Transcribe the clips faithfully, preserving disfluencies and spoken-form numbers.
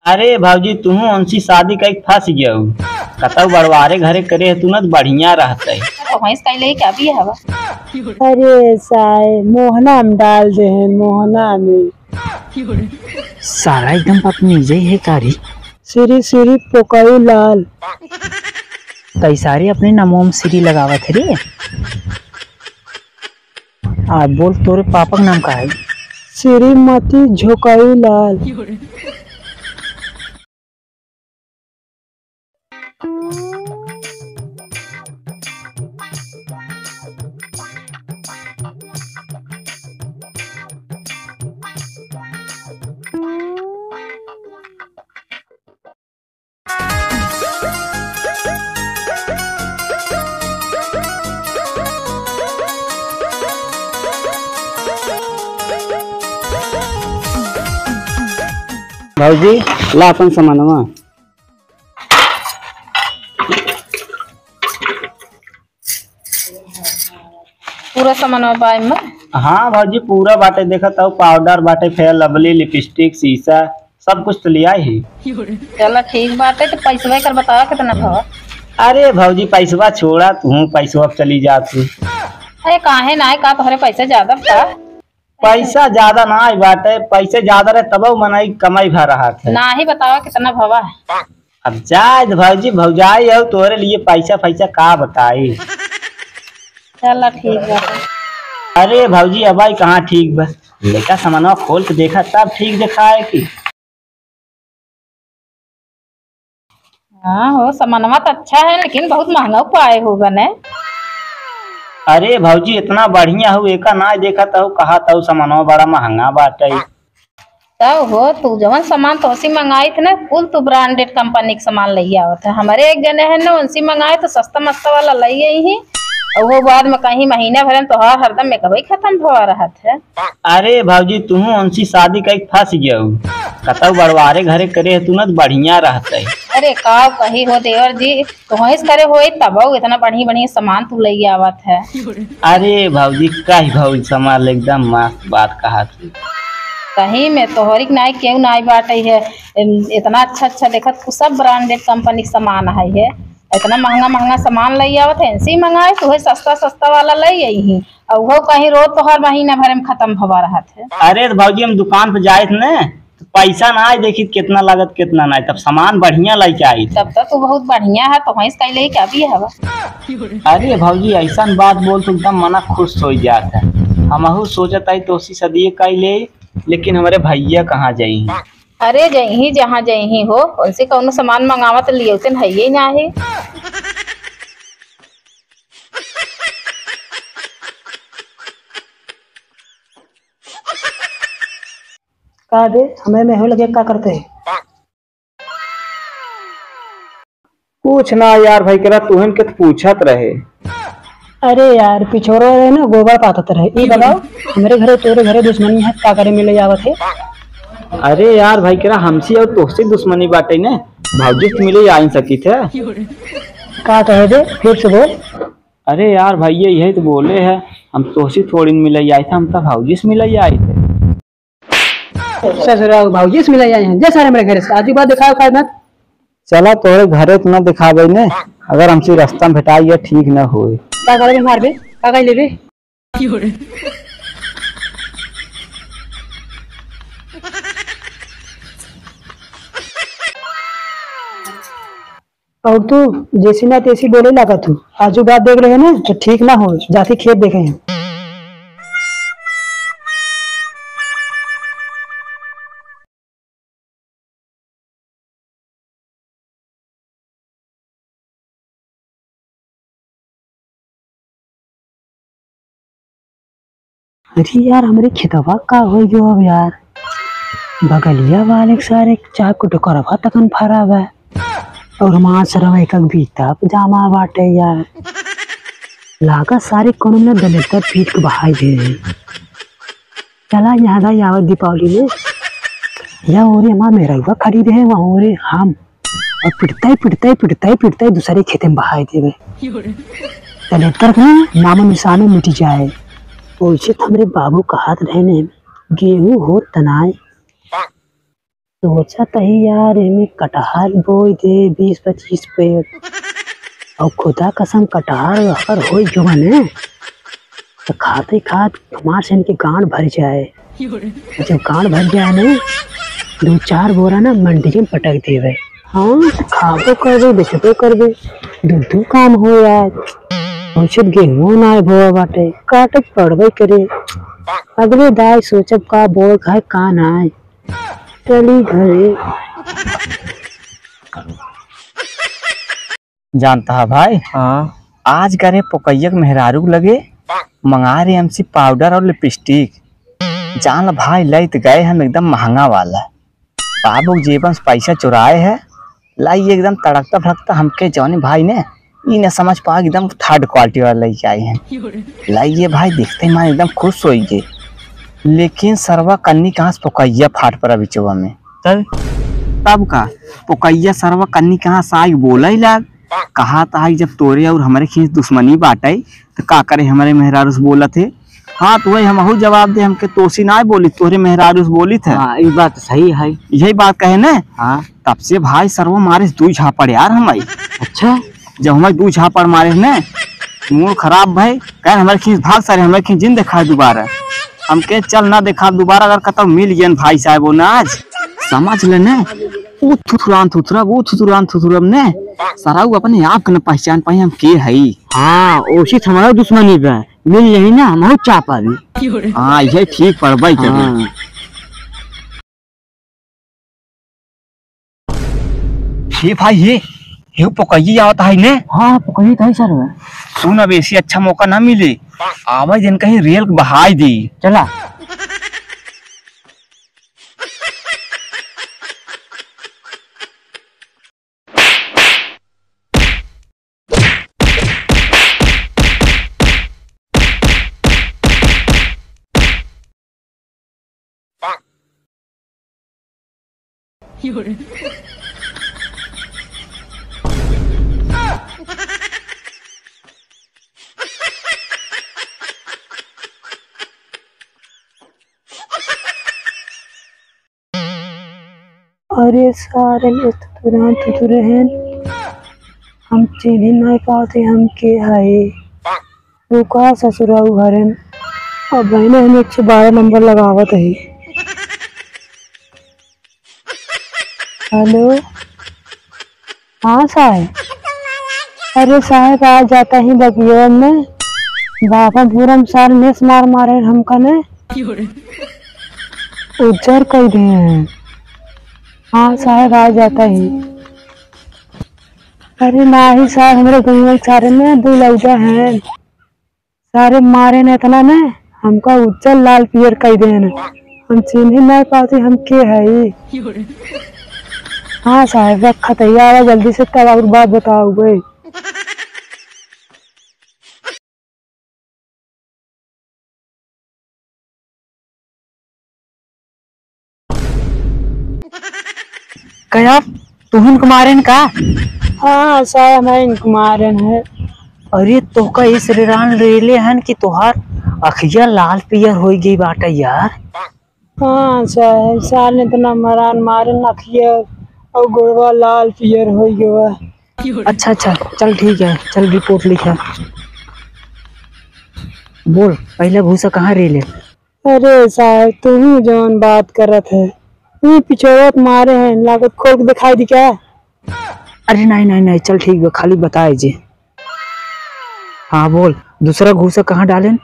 अरे भौजी, तुहू उनसी शादी कई फंस गयू। कतौ बड़वारे घरे करे तू न त बढ़िया रहते। तो भैंस कई लेके अभी हवा। अरे साए, मोहना में डाल दे हैं, मोहना में। साला एकदम पत्नी जई है कारी। श्री श्री पोकई लाल। तई सारी अपने नामों में श्री लगावत है रे। आ बोल, तोरे पापा के नाम का है? श्रीमती झोकई लाल। भौजी, ला अपन सामानवा। पूरा सामानवा बा एमे? हाँ भौजी, पूरा बाटे। देखत हऊ, पाउडर बाटे, फेयर लवली, लिपस्टिक, शीशा, सब कुछ तो लियाई ही। चला ठीक बाटे, तो पैसवा एकर बतावा कितना भवा? अरे भौजी, पैसवा छोड़ा, तू पैसवा पे चली जा तू। अरे काहे ना है, का तोहरे पैसा ज्यादा बा? पैसा ज्यादा ना आई बाटे, पैसे ज्यादा रहे तब मनई कमाई भा रहा थे। नाही बतावा कितना भवा? अब जाए दे भौजी, भौजाई हो, तोरे लिए पैसा, पैसा का बताई। चला ठीक बा। अरे भौजी, अब आई कहाँ ठीक बा, लेका सामानवा खोल के देखा तब ठीक दिखाए कि। हाँ हो, सामानवा तो अच्छा है, लेकिन बहुत महंगा पाए हो बने। अरे भौजी, इतना बढ़िया हो, एका ना देखत हो, कहत हो सामानवा बड़ा महंगा बाटे। तब हो, तू जवन सामान तोहसी मंगाई थे ना, कुल तू ब्रांडेड कंपनी के सामान लई आवत है। हमारे एक जने है ना, उनसी मंगाए तो सस्ता मस्ता वाला लई आई ही, और वो बाद में कहीं महीना भर में तोहार हरदम मेकअप ही खत्म भवा रहत है। अरे भौजी, तुहू उनसी शादी कई फंस गयू। कतौ बड़वारे घरे करे तू न त बढ़िया रहते। अरे का कही हो देवर जी, तोहइस करे होई तबौ इतना बढ़िया बढ़िया सामान तू लई आवत है। अरे भौजी, कही भौजी, सामान एकदम मस्त बात कहा तू। सही में तोहरी के नाई केहू नाई बाटे है, इतना अच्छा अच्छा देखत तू सब ब्रांडेड कंपनी के सामान है, है। इतना महंगा महंगा सामान लई आवत है, इनसे ही मंगाए, तू है सस्ता सस्ता वाला लई आई ही। और वो कहीं रोज तो हर महीना भर में खत्म भवा रहत है। अरे तो भौजी, हम दुकान पे जाए थे ना, तो पैसा ना आए, देखी कितना लागत कितना ना आए, तब सामान बढ़िया लेके आई। तब तो तू बहुत बढ़िया है, तो भैंस कई लेके अभी हवा। अरे भौजी, ऐसा बात बोल तो एकदम मना खुश हो जाता है। हमहू सोचत आई तो उसी सदिये कई ले, लेकिन हमारे भैया कहाँ जाई? अरे जइही जहाँ जइही हो, उनसे कौनो सामान मंगावा तो लियौते न हइये नाही। का बे, हमें में हो लगे का करते है? कुछ ना यार भाई, केरा तुहन के तो पूछत रहे। अरे यार, पिछोरो रहे ना, गोबर पाथत रहे। ई बताओ, हमरे घरे तोरे घरे दुश्मनी है, का करे मिले आवत है? अरे यार भाई, केरा हमसी और तोहसे दुश्मनी बाटे ने, भौजी से मिले आ ही सकी थे। का कहे दे, फिर से बोल। अरे यार भैया, यही तो बोले है, हम तोहसे थोड़ी न मिले आए थे, हम तो भौजी से मिले आए थे। ससुरा भौजी से मिले आए हैं, जा सारे मेरे घरे से, आज के बाद दिखाओ खाए मत। चला तोहरे घरे तो न दिखावे ने, अगर हमसे रास्ता में भेटाई या ठीक न होए। का करे मारबे, का कह लेबे? और तू जैसी ना तैसी बोले लागत हूँ, आजू बात देख रहे ना तो ठीक ना हो, जाके खेत देखे हैं। अरे यार, हमरे खेतवा का हो गयो अब यार? बगलिया वाले के सारे चार को डोकरवा तकन फरा बा। और हमार सरवा एक बीता जामा बाटे यार। लागत सारे कोनो में दलिद्दर पीट के बहाई दे रहे। चला यहाँ दा यावत दीपावली में। या ओरे हमार मेहरवा खड़ी रहे, वहाँ ओरे हम। और पिटताई, पिटताई, पिटताई, पिटताई दूसरे खेते में बहाई देवे। दलिद्दर के नामो निशानो मिट जाए। ओइसे तो हमरे बाबू कहत रहे ने, गेहूं हो तनाए। सोचत ही यार, एमे कटहल बोइ दे बीस पच्चीस पेड़। अउ खुदा कसम, कटहल अगर होइ गवा ने, त खाते खात हमार से इनके गांड भर जाए। जब गांड भर जाए ने, दो चार बोरा ना मंडिये में पटक देवे। हाँ, खाबो करबे, बेचबो करबे, दू दू काम हो यार। वैसे गेहूं ना बोआ बाटे, काटे के पड़बे करे। अगले दाई सोचब का बोए खाए का ना। चली घरे। जानता है भाई, हाँ। आज करे पोकैया के मेहरारू के लगे मंगा रहे एमसी पाउडर और लिपस्टिक। जान ल भाई, लइत गए हम एकदम महंगा वाला। बाबू के जेबन से पैसा चुराए है, लाई एकदम तड़कता भड़कता हमके जौनी भाई ने ई न समझ पाए, एकदम थर्ड क्वालिटी वाला लइके आए हैं। लाई ये भाई देखते ही मन एकदम खुश होइ गए, लेकिन सरवा कन्नी कहाँ से पोकैया फाट पड़ा बिचवा में। तब तब का पोकैया सरवा कन्नी कहाँ से आइ बोला ही लाग, कहा था जब तोरे और हमरे खींच दुश्मनी बाटे तो का करे हमरे मेहरारू से बोलत है। हाँ, तो वही हमहू जवाब दे, हमके तोसी ना बोली, तोहरे मेहरारू से बोली थे। हाँ, ई बात सही है। यही बात कहे ने। हाँ। तब से भाई सरवा मारे से दू झापड़ यार हम आई। अच्छा। जब हमारे दू झापड़ मारे ने, मूड खराब भाई, कहे हमारे खींच भाग सारे, हमारे खींच जिन देखा दोबारा। हमके चल ना देखा दोबारा, अगर कतौ मिल गए भाई साहब वो ना आज, समझ ले ने, वो थुथुरान थुथुरा, वो थुथुरान थुथुरब ने, सारा वो अपने आप के न पहचान पाई हम के हई। हाँ, ओसी से हमारा दुश्मनी बा। मिल जाई ना, हम चाप आवी। हाँ, ये ठीक पड़बे करे। हाँ। हे भाई, हे, हे पोकैया आवत है ने? हाँ, पोकैया तो है सर। सुन, अब ऐसी अच्छा मौका ना मिले, आवे दिन कहीं रेल के बहाई दे। चला। अरे सारे, ये तो तुरंत तुरे हैं। हम चिन्ही नहीं पाते हम के है। रुका ससुराऊ घरन। अब बहने हम एक सौ बारह नंबर लगावत है। हेलो। हाँ साहेब। अरे साहेब, आ जाता ही बगिया में। बाबा बुरम सार नेस मार मारे हमका ने। उज्जर कई दे हैं। हाँ साहेब, आ जाता ही। अरे नाही साहेब, हमरे गंगा सारे में दो लौजा हैं। सारे मारे ने इतना ने, हमका उज्जर लाल पियर कई देन। हम चिन्ही नहीं पाती हम के हई। हाँ साहेब, रखत है यार, जल्दी से तब और बात बताओ बे। का यार, तुहिन कुमारन का? हाँ, साहेब, हम इनकुमारन है। अरे, तोहका इस रेरान रेले हन कि तोहार अखिया लाल पियर होइ गई बाटे यार। हाँ, साहेब, साल ने इतना मरान मारन अखिया और गोड़वा लाल पियर होइ गवा। अच्छा, अच्छा, चल ठीक है, चल रिपोर्ट लिखा। बोल, पहले घूसा कहाँ रेले? अरे साहेब, तू ही जौन बात करत है, ये पिछोड़त मारे हैं, लागत खोल के दिखाई दी क्या? अरे नहीं, नहीं, नहीं, चल ठीक बा, खाली बताए जे। हाँ बोल, दूसरा घूसा कहाँ डालेन?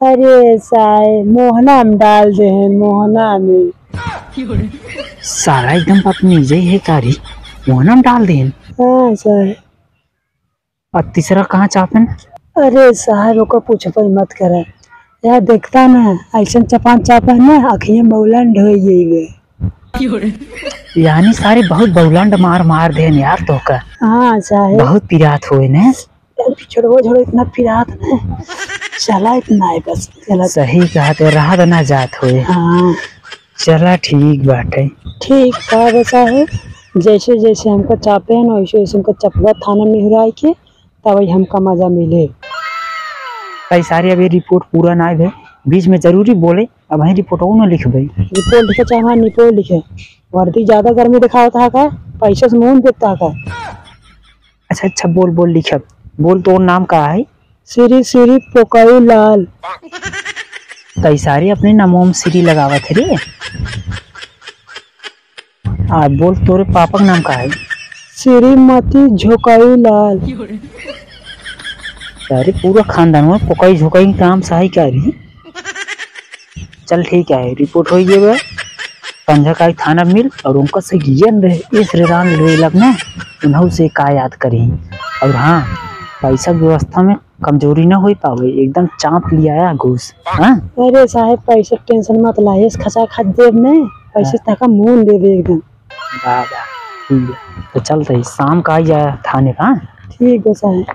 अरे साहेब, मोहना में डाल दे हैं, मोहना में। साला एकदम बदतमीज है कारी, मोहना में डाल देन। हाँ साहेब। और तीसरा कहाँ चापेन? अरे साहेब, ओकर पूछबे मत करे। यार देखता ना, ऐसन चपान चापे ना, अखियाँ बौलंड हो जाइबे। यानी सारे बहुत बौलंड मार मार देन यार तोहका। हाँ साहेब। बहुत पिरात होए ने। यार पिछड़वा झोड़ो इतना पिरात ने। चला इतना है बस, चला। सही कहा ते, रहा ना जात होए। हाँ। चला ठीक बाटे। ठीक बा साहेब, जैसे जैसे हमको चापे हैं ना, वैसे वैसे हमको चपवा थाना निहुराई के, तब ही हमका मजा मिले। भाई सारे अभी रिपोर्ट पूरा ना भे, बीच में जरूरी बोले, अब वहीं रिपोर्ट ना लिखबे। रिपोर्ट लिखे चाहे हमार निपोर्ट लिखे। वर्दी ज्यादा गर्मी दिखावत हा का? पैसा से मुंह देखता हा का? अच्छा, अच्छा, बोल, बोल, लिखब। बोल, तोर नाम का है? श्री श्री पोकई लाल। तई सारे अपने नामों में श्री लगावत है रे। आ बोल, तोरे पापा का नाम का है? श्रीमती झोकई लाल। अरे, पूरा खानदान में पोकई झोकई के नाम से है का रे? चल ठीक है, रिपोर्ट हो गई बा। संझा का थाना मिल और उनका से गियन रहे, इस रेरान रेलक ना, उन्हों से का याद करी। और हाँ, पैसा की व्यवस्था में कमजोरी ना होई पावे, एकदम चाप लियाया घूस। हाँ? अरे साहेब, पैसा टेंशन मत ला, इस खचा खच देब ने, पैसे हाँ। तका मुंह दे दे एकदम। वाह, वाह, ठीक है। तो चलते ही शाम का आई जाए थाने का, हाँ? ठीक है साहेब।